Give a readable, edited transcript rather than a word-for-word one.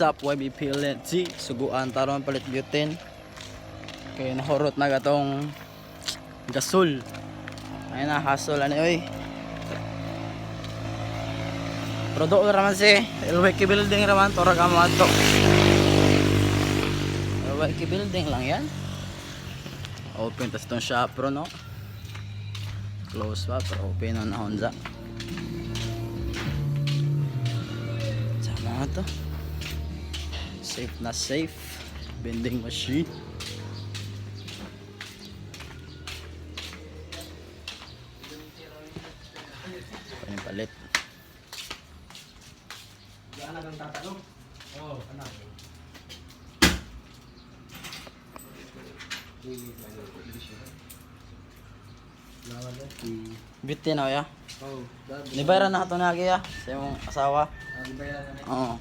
What's up, YBP Lindsay? Suguan taron palit butane. Kay nahurot na gatong gasol. Ay na hasol ani oy. Pero doon raman si LYK building raman torag amo ato. LYK building lang yan. Open tas itong shop pero no. Close pa pero open na na Honda. Sama to. Safe na safe. Vending machine. Pwede palit. Bitin na ya. Oh, Nibayaran na ito na ya sa imong asawa. Ang bayaran na. Oo.